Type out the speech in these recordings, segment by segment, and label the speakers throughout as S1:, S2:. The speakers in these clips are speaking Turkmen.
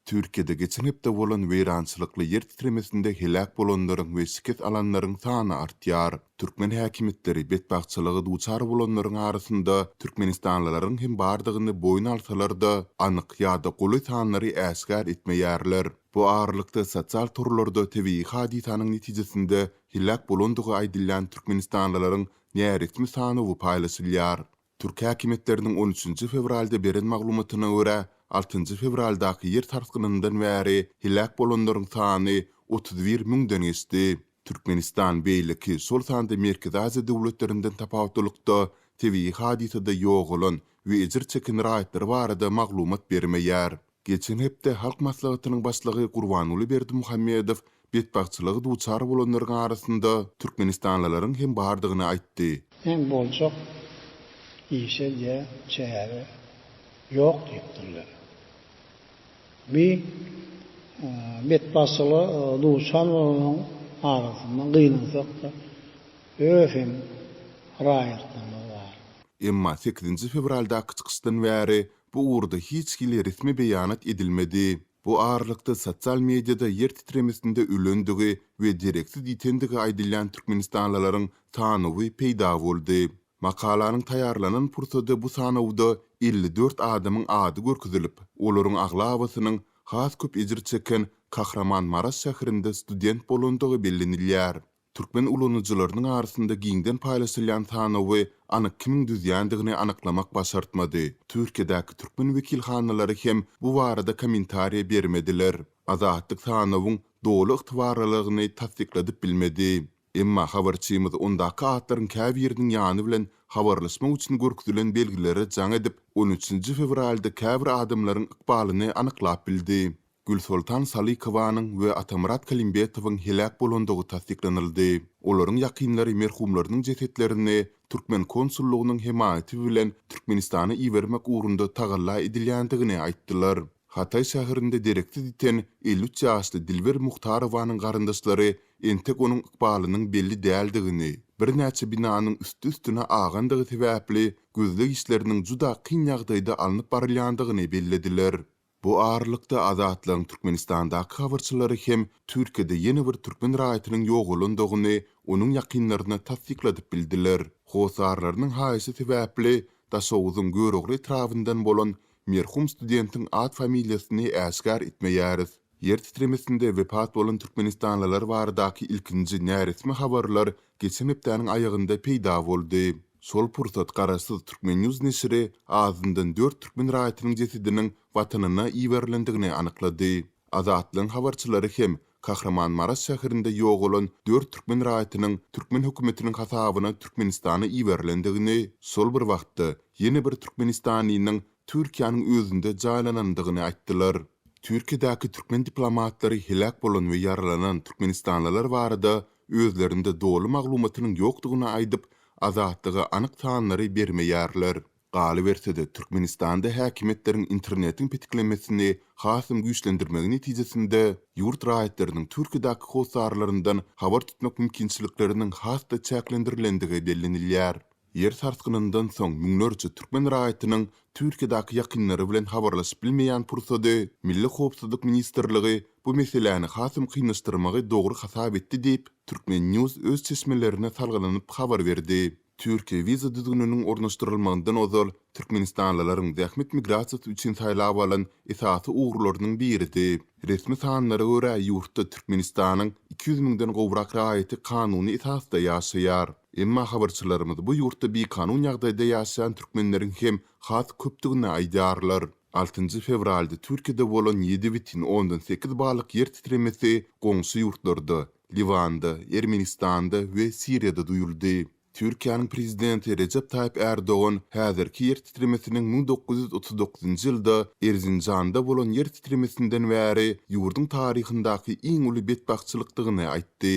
S1: Türkiýede geçen hepde bolan weýrançylykly ýer titremesinde heläk bolanlaryň we şikes alanlaryň sany artýar. Türkmen häkimiýetleri betbagtçylyga duçar bolanlaryň arasynda türkmenistanlylaryň hem bardygyny boýun alsalar-da, anyk ýa-da golaý sanlary äşgär etmeýärler. Bu aralykda, sosial torlarda tebigy hadysanyň netijesinde heläk bolandygy aýdylýan türkmenistanlylaryň näresmi sanawy paýlaşylýar. Türk häkimiýetleriniň on üçünji fewralda beren maglumatyna görä, altynjy fewraldaky ýer sarsgynyndan bäri heläk bolanlaryň sany 31 müňden geçdi. Türkmenistan beýleki, şol sanda Merkezi Aziýa döwletlerinden tapawutlylykda, tebigy hadysada ýogalan we ejir çeken raýatlar barada maglumat bermeýär. Geçen hepde Halk Maslahatynyň Başlygy Gurbanguly Berdimuhamedow betbagtçylyga duçar bolanlaryň arasynda türkmenistanlylaryň hem bardygyny aýtdy.
S2: Meň boljak işe diýä çäre ýok diýipdirler. Bi betbagtçylyga duçar bolanlaryň arasynda gynansak-da öz hem raýatlarymyz bar.
S1: Emma sekizinji fewraldaky çykyşdan bäri bu ugurda hiç hili resmi beýanat edilmedi. Bu aralykda sosial mediada ýer titremesinde ölendigi we dereksiz ýitendigi aýdylýan türkmenistanlylaryň sanawy peýda boldy. Makalanyň taýýarlanan pursady bu sanawda 54 adamyň ady görkezilip, olaryň aglabasynyň has köp ejir çeken Kahramanmaraş şäherinde student bolandygy bellenilýär. Türkmen ulanyjylarynyň arasynda giňden paýlaşylýan sanawy anyk kimiň düzýändigini anyklamak başartmady. Türkiýedäki türkmen wekilhanalary hem bu barada kommentariýa bermediler. Azatlyk sanawyň doly ygtybarlylygyny tassykladyp bilmedi. Emma habarçymyz ondaky atlaryň käbiriniň ýany bilen habarlaşmak üçin görkezilen belgilere jaň edip, on üçünji fewralda käbir adamlaryň ykbalyny anyklap bildi. Gülsoltan Salykowanyň we Atamyrat Kalimbetowyň heläk bolandygy tassyklanyldy. Olaryň ýakynlary merhumlarynyň jesetlerini türkmen konsullygynyň hemaýaty bilen Türkmenistana ibermek ugrunda tagalla edilýändigini aýtdylar. Hataý şäherinde dereksiz ýiten 53 ýaşly Dilber Muhtarowanyň garyndaşlary entek onuň ykbalynyň belli däldigini, birnäçe binanyň üsti-üstüne agandygy sebäpli gözleg işleriniň juda kyn ýagdaýda alnyp barylýandygyny bellediler. Bu aralykda, Azatlygyň Türkmenistandaky habarçylary hem Türkiýede ýene bir türkmen raýatynyň ýogalandygyny onuň ýakynlaryna tassykladyp bildiler. Hossarlarynyň haýyşy sebäpli Daşoguzyň Görogly etrabyndan bolan merhum studentiň at-familiýasyny äşgär etmeýäris. Ýer titremesinde wepat bolan türkmenistanlylar baradaky ilkinji näresmi habarlar geçen hepdäniň aýagynda peýda boldy. Şol pursat garaşsyz Turkmennews neşiri azyndan dört türkmen raýatynyň jesediniň Watanyna iberilendigini anyklady. Azatlygyň habarçylary hem Kahramanmaraş şäherinde ýogalan dört türkmen raýatynyň türkmen hökümetiniň hasabyna Türkmenistana iberilendigini, şol bir wagtda ýene bir türkmenistanlynyň Türkiýäniň özünde jaýlanandygyny aýtdylar. Türkiýedäki türkmen diplomatlary heläk bolan we ýaralanan türkmenistanlylar barada özlerinde doly maglumatynyň ýokdugyny aýdyp, Azatlyga anyk sanlary bermeýärler. Galyberse-de, Türkmenistanda häkimiýetleriň internetiň petiklemesini hasam güýçlendirmegi netijesinde, ýurt raýatlarynyň Türkiýedäki hossarlaryndan habar tutmak mümkinçilikleriniň has-da çäklendirilendigi bellenilýär. Ýer sarsgynyndan soň müňlerçe türkmen raýatynyň Türkiýedäki ýakynlary bilen habarlaşyp bilmeýän pursady Milli howpsuzlyk ministrligi bu meseläni hasam kynlaşdyrmagy dogry hasap etdi diýip, Turkmen. News öz çeşmelerine salgylanyp habar berdi. Türkiýe wiza düzgüniniň ornaşdyrylmagyndan ozal türkmenistanlylaryň zähmet migrasiýasy üçin saýlap alan esasy ugurlarynyň biridi. Resmi sanlara görä, ýurtda Türkmenistanyň 200 müňden gowrak raýaty kanuny esasda ýaşaýar. Emma habarçylarymyz bu ýurtda bikanun ýagdaýda ýaşaýan türkmenleriň hem has köpdügini aýdýarlar. Altynjy fewralda Türkiýede bolan 7,8 ballyk ýer titremesi goňşy ýurtlarda, Liwanda, Ermenistanda we Siriýada duýuldy. Türkiýäniň prezidenti Rejep Taýyp Ärdogan häzirki ýer titremesiniň 1939-njy ýylda Erzinjanda bolan ýer titremesinden bäri ýurduň taryhyndaky iň uly betbagtçylykdygyny aýtdy.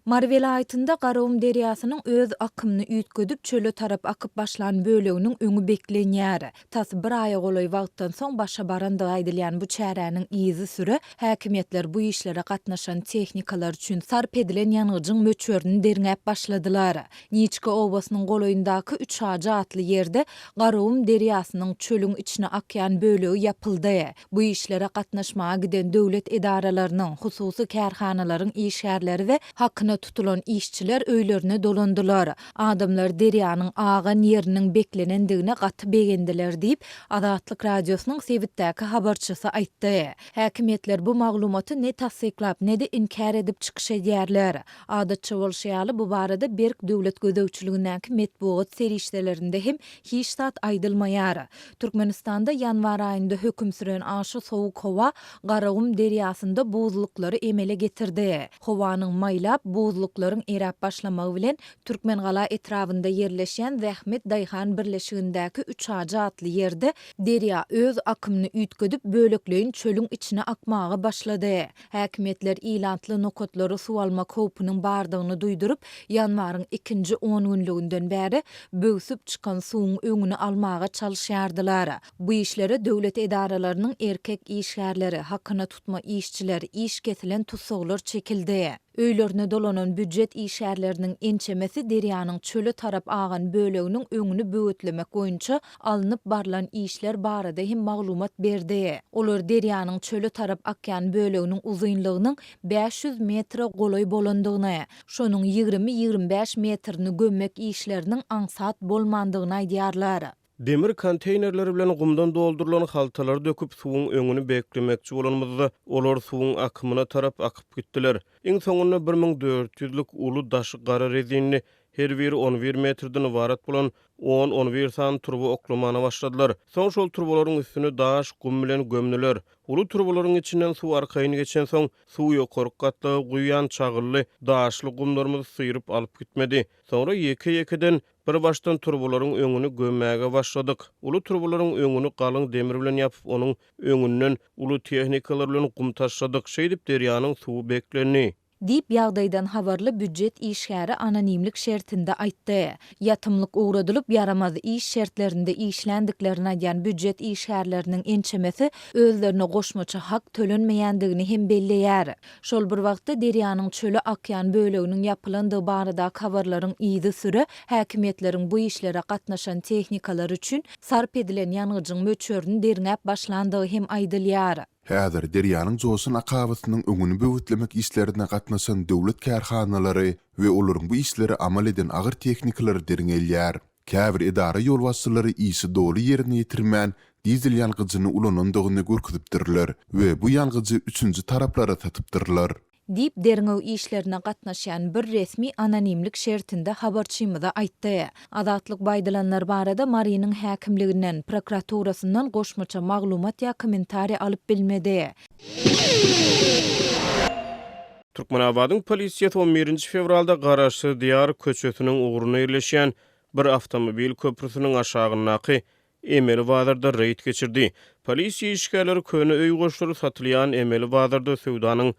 S3: Mary welaýatynda Garagum derýasynyň öz akymyny üýtgedip, çöle tarap akyp başlan böleginiň öňi beklenýär. Tas bir aýa golaý wagtdan soň başa barandygy aýdylýan bu çäräniň yzysüre häkimiýetler bu işlere gatnaşan tehnikalar üçin sarp edilen ýangyjyň möçberini derňäp başladylar. Niçka obasynyň golaýyndaky Üçajy atly ýerde Garagum derýasynyň çölüň içine akýan bölegi ýapyldy. Bu işlere gatnaşmaga giden döwlet edaralarynyň, hususy kärhanalaryň işgärleri we hakyna tutulan işçiler öýlerine dolandylar. Adamlar derýanyň agan ýeriniň beklenendigine gaty begendiler diýip, Azatlyk Radiosynyň sebitdäki habarçysy aýtdy. Häkimiýetler bu maglumaty ne tassyklap, ne-de inkär edip çykyş edýärler. Adatça bolşy ýaly, bu barada berk döwlet gözegçiligindäki metbugat serişdelerinde hem hiç zat aýdylmaýar. Türkmenistanda ýanwar aýynda höküm süren aşa sowuk howa Garagum derýasynda buzluklary emele getirdi. Howanyň maýlap, buzluklaryň eräp başlamagy bilen Türkmengala etrabynda ýerleşýän Zähmet daýhan birleşigindäki Üçajy atly ýerde derýa öz akymyny üýtgedip, bölekleýin çölüň içine akmaga başlady. Häkimiýetler ilatly nokatlary suw almak howpunyň bardygyny duýduryp, ýanwaryň ikinji ongünlüginden bäri böwsüp çykan suwuň öňüni almaga çalyşýardylar. Bu işlere döwlet edaralarynyň erkek işgärleri, hakyna tutma işçiler, iş kesilen tussaglar çekildi. Öýlerine dolanan býujet işgärleriniň ençemesi derýanyň çöle tarap agan böleginiň öňüni böwetlemek boýunça alnyp barlan işler barada hem maglumat berdi. Olar derýanyň çöle tarap akýan böleginiň uzynlygynyň 500 metre golaý bolandygyny, şonuň 20-25 metrini gömmek işleriniň aňsat bolmandygyny aýdýarlar.
S4: Demir konteýnerleri bilen gumdan doldurylan haltalary döküp, suwuň öňüni beklemekçi bolanymyzda, olar suwuň akymyna tarap akyp gitdiler. Iň soňunda 1000 ýüzlük uly daşy gara rezinli, her biri on bir metrden ybarat bolan on-on bir sany turba oklamana başladylar. Soň şol turbalaryň üstüni daş, gum bilen gömdüler. Uly turbalaryň içinden suw arkaýyn geçensoň, suw ýokarky gatlaga guýýan çagylly, daşly gumlarymyzy syryp alyp gitmedi. Soňra ýeke-ýekeden Bir başdan turbalaryň öňüni gömmäge başladyk. Uly turbalaryň öňüni galyň demir bilen ýapyp, onuň öňünden uly tehnikalar bilen gum taşladyk. Şeýdip, derýanyň suwy beklendi.
S3: Diýip, ýagdaýdan habarly býujet işgäri anonimlik şertinde aýtdy. Ýatymlyk ugradylyp, ýaramaz iş şertlerinde işländiklerini aýdýan býujet işgärleriniň ençemesi özlerine goşmaça hak tölenmeýändigini hem belleýär. Şol bir wagtda, derýanyň çöle akýan böleginiň ýapylandygy baradaky habarlaryň yzysüre, häkimiýetleriň bu işlere gatnaşan tehnikalar üçin sarp edilen ýangyjyň möçberini derňäp başlandygy hem aýdylýar.
S1: Häzir derýanyň joşan akabasynyň öňüni böwetlemek işlerine gatnaşan döwlet kärhanalary we olaryň bu işleri amal eden agyr tehnikalary derňelýär. Käbir edara ýolbaşçylary işi doly ýerine ýetirmän, dizel ýangyjyny ulanandygyny görkezipdirler we bu ýangyjy üçünji taraplara satypdyrlar.
S3: Diýip, derňew işlerine gatnaşýan bir resmi anonimlik şertinde habarçymyza aýtdy. Azatlyk bu aýdylanlar barada Marynyň häkimliginden, prokuraturasyndan goşmaça maglumat ýa kommentariý alyp bilmedi.
S4: Türkmenabadyň polisiýasy on birinji fewralda Garaşsyz Diýar köçesiniň ugrunda ýerleşýän bir awtomobil köprüsiniň aşagyndaky emeli bazarda reýd geçirdi. Polisiýa işgärleri köne öý goşlary satylýan emeli bazarda söwdanyň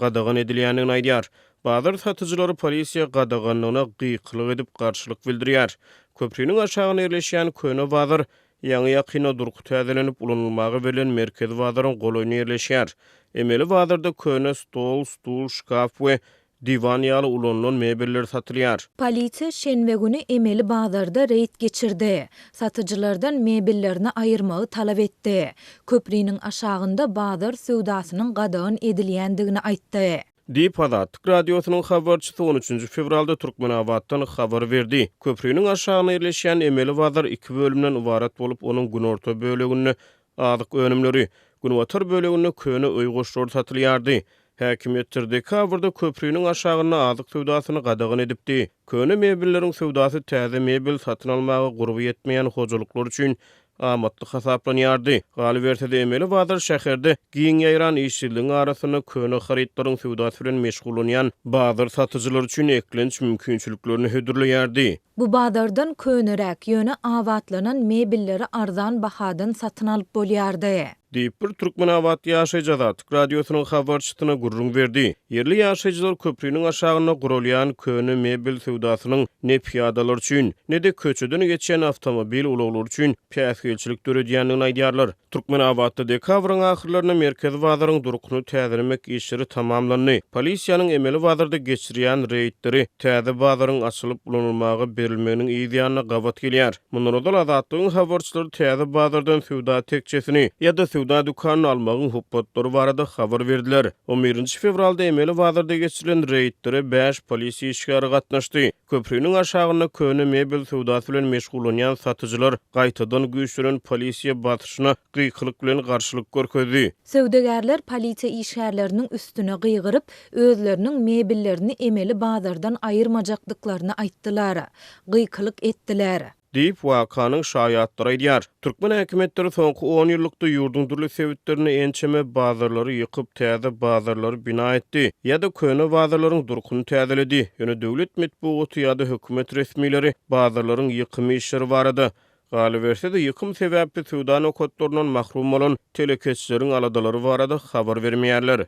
S4: gadagan edilýändigini aýdýar. Bazar satyjylary polisiýa gadaganlygyna gykylyk edip garşylyk bildirýär. Köpriniň aşagynda ýerleşýän köne bazar Ýaňy-ýakynda durky täzelenip ulanylmaga berlen merkezi bazaryň golaýynda ýerleşýär. Emeli bazarda köne stol, stul, şkaf we diwan ýaly ulanylan mebeller satylýar.
S3: Polisiýa şenbe güni emeli bazarda reýd geçirdi. Satyjylardan mebellerini aýyrmagy talap etdi. Köpriniň aşagynda bazar söwdasynyň gadagan edilýändigini aýtdy.
S4: Diýip, Azatlyk Radiosynyň habarçysy on üçünji fewralda Türkmenabatdan habar berdi. Köpriniň aşagynda ýerleşýän emeli bazar iki bölümden ybarat bolup, onuň günorta böleginde azyk önümleri, günbatar böleginde köne öý goşlary satylýardy. Häkimiýetler dekabrda köpriniň aşagynda azyk söwdasyny gadagan edipdi. Köne mebelleriň söwdasy täze mebel satyn almaga gurby ýetmeýän hojalyklar üçin amatly hasaplanýardy. Galyberse-de, emeli bazar şäherde giň ýaýran işsizligiň arasynda köne harytlaryň söwdasy bilen meşgullanýan bazar satyjylary üçin eklenç mümkinçiliklerini hödürleýärdi.
S3: Bu bazardan köneräk, ýöne abatlanan mebelleri arzan bahadan satyn alyp bolýardy.
S4: Diýip, bir türkmenabatly ýaşaýjy Azatlyk Radiosynyň habarçysyna gürrüň berdi. Ýerli ýaşaýjylar köpriniň aşagynda guralýan köne mebel söwdasynyň ne pyýadalar üçin, ne-de köçeden geçýän awtomobil ulaglary üçin päsgelçilik döredýändigini aýdýarlar. Türkmenabatda dekabryň ahyrlarynda merkezi bazaryň durkuny täzelemek işleri tamamlandy. Polisiýanyň emeli bazarda geçirýän reýdleri täze bazaryň açylyp ulanylmaga berilmeginiň yz ýanyna gabat gelýär. Mundan ozal Azatlygyň habarçylary täze bazardan söwda tekjesini ýa-da söwda dükanyny almagyň hupbatlary barada habar berdiler. On birinji fewralda emeli bazarda geçirilen reýdlere bäş polisiýa işgäri gatnaşdy. Köpriniň aşagynda köne mebel söwdasy bilen meşgullanýan satyjylar gaýtadan güýçlenen polisiýa basyşyna gykylyk bilen garşylyk görkezdi.
S3: Söwdagärler polisiýa işgärleriniň üstüne gygyryp, özleriniň mebellerini emeli bazardan aýyrmajakdyklaryny aýtdylar. Gykylyk etdiler.
S4: Diýip, wakanyň şaýatlary aýdýar. Türkmen häkimiýetleri soňky on ýyllykda ýurduň dürli sebitlerinde ençeme bazarlary ýykyp, täze bazarlary bina etdi ýa-da köne bazarlaryň durkuny täzeledi. Ýöne döwlet metbugaty ýa-da hökümet resmileri bazarlaryň ýykymy işleri barada, galyberse-de, ýykym sebäpli söwda nokatlaryndan mahrum bolan telekeçileriň aladalary barada habar bermeýärler.